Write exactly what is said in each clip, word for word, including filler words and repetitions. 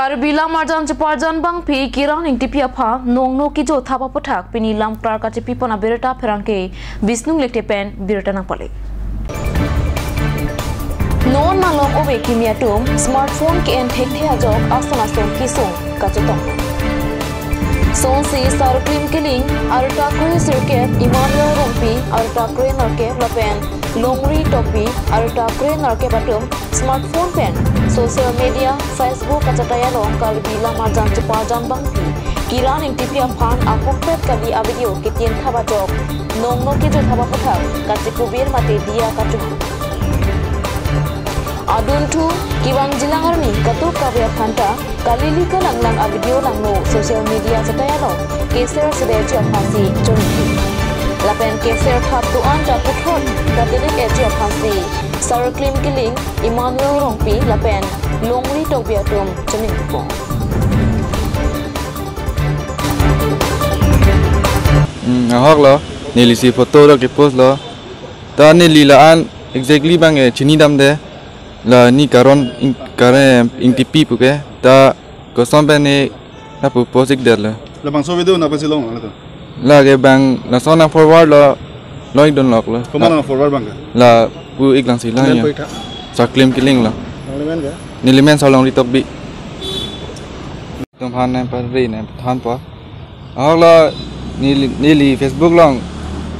Karbi Lam Arjan Cheparjan Bangpi Kiran Ingtipi aphan nongno kejo thap aputhak pini lamklar kachepipon abirta pherangke Bisnu Lekte pen birta nangpale. Non malom ove kimi atum smartphone ke-en thekthe ajok ason ason kesung kachetong. Sonsi sarklim keling arta kre sirkep Emmanuel Rongpi arta kre nerkep lapen Longri Tokbi arta kre nerkep atum smartphone pen social media Facebook kachatai along Karbi Lam Arjan Cheparjan Bangpi Kiran Ingtipi aphan akokpet kali avideo ketien thap ajok nongno kejo thap aputhak kachekubir mate diya kachung. Adunthu kevangjilang arni katuk kave aphanta kalili kalanglang avideo langno social media chatai along keser sedeji aphansi choningri. Lapen keser thap do-an ta puthot katelek eji aphansi sarklim keling Emmanuel Rongpi lapen Longri Tokbi atum choningri pon. Hmm, ahok lo, neli si photo lo kepost lo. Ta neli la-an exactly bang eh chinidamde. La ne Kiran Ing-, Kiran Ingtipi puke. Ta koson pen ne lapu post-ik det lo. Labangso video nangpasi long lo to? Lake bang lason nang forward lo, lo-ikdun lok lo. Komat nang forward bang ke? Lapu-ik lang si lo. Nang ya. Poi tha. Sarklim keling lo. Nang limen ke? Neli men Sarlongri Tokbi. Tum phan nang pari nang than po. Ahok lo neli, neli Facebook along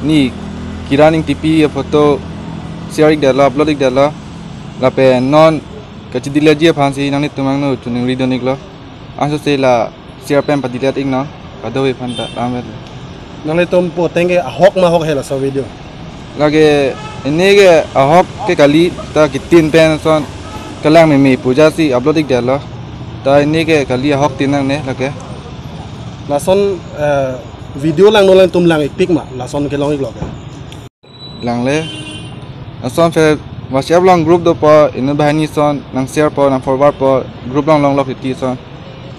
ne Kiran Ingtipi aphoto share-ik det lo, upload-ik det lo. Lapen non kachedelete ji aphansi nanglitum angno choningri dun-ik lo. Ansose la share pen padelete-ik non. Kadokave aphanta lamvet. Nanglitum pu ateng ke ahok ma ahok he laso video? Lake pini ke ahok ke kali, ta ketien pen ason kelang meme pu ajatsi upload-ik det lo. Ta pini ke kali ahok tin nangne lake. Lason, eh, video langno alangtum lang-ikpik ma, lason kelong-ik lo ke? Langle. Lason phe WhatsApp along group dopo, inut banghini ason nang share po, nang forward po, group along longlok titi ason.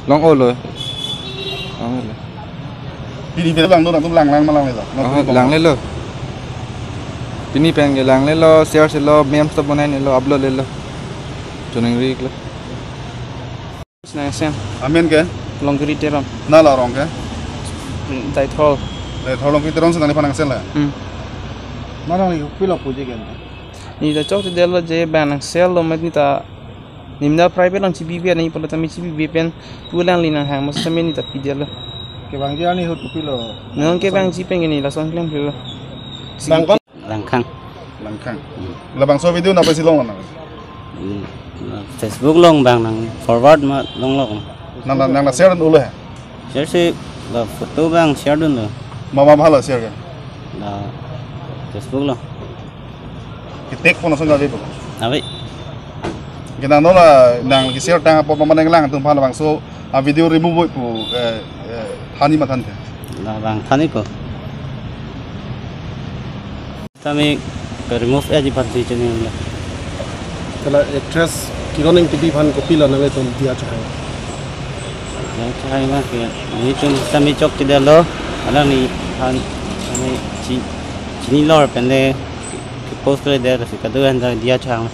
Long-o lo. Long-o lo. Pini pen langno nangtum langlang ma langlelo? Oh, langlelo. Pini pen ke langlelo, share selo, memes ta bonainelo, upload-lelo. Choningri-ik lo. Nangsen. Amen ke? Longri Teron. Nang la arong ke? Daithor. Daithor Longri Teron si nangliphan nangsen la? Hmm. Nang nangli kopilo puji ke? Ne ta chokchedetlo je bang nang share lo, mat ne ta ne mena private along chibibe, ne pulo tame chibibe pen pu alangli nanghang mo tame ne ta pidetlo. Kevangji arni ahut kopilo? Non kevangji pen ke ne lason klemkle lo. Bang kon? Langkhang. Langkhang. Hmm. Labangso video nangpasi long lo nang? Hmm. Facebook along bang nang forward ma longlok. Nang, nang, nang share-un-o lo he? Share si la photo bang share-dunlo. Ma, ma, ma lo share ke? La Facebook along. Ketek pon ason ave po? Ave. Ke nang non la nang ke-share tang apot ma nang lang atum aphan labangso avideo remove pu, eh, eh, than-i ma thanthe? La bang than-i ko. Tame ke-remove-etji aphansi choningri lo. Hala actress Kiran Ingtipi aphan kopilo nanglitum diya chehang? Diya chehang ma ke, nelitum tame chokchedetlo, alangliphan tame chi-, chinilo pen le ke-post-le det, lasi kadokave ta diya chehang.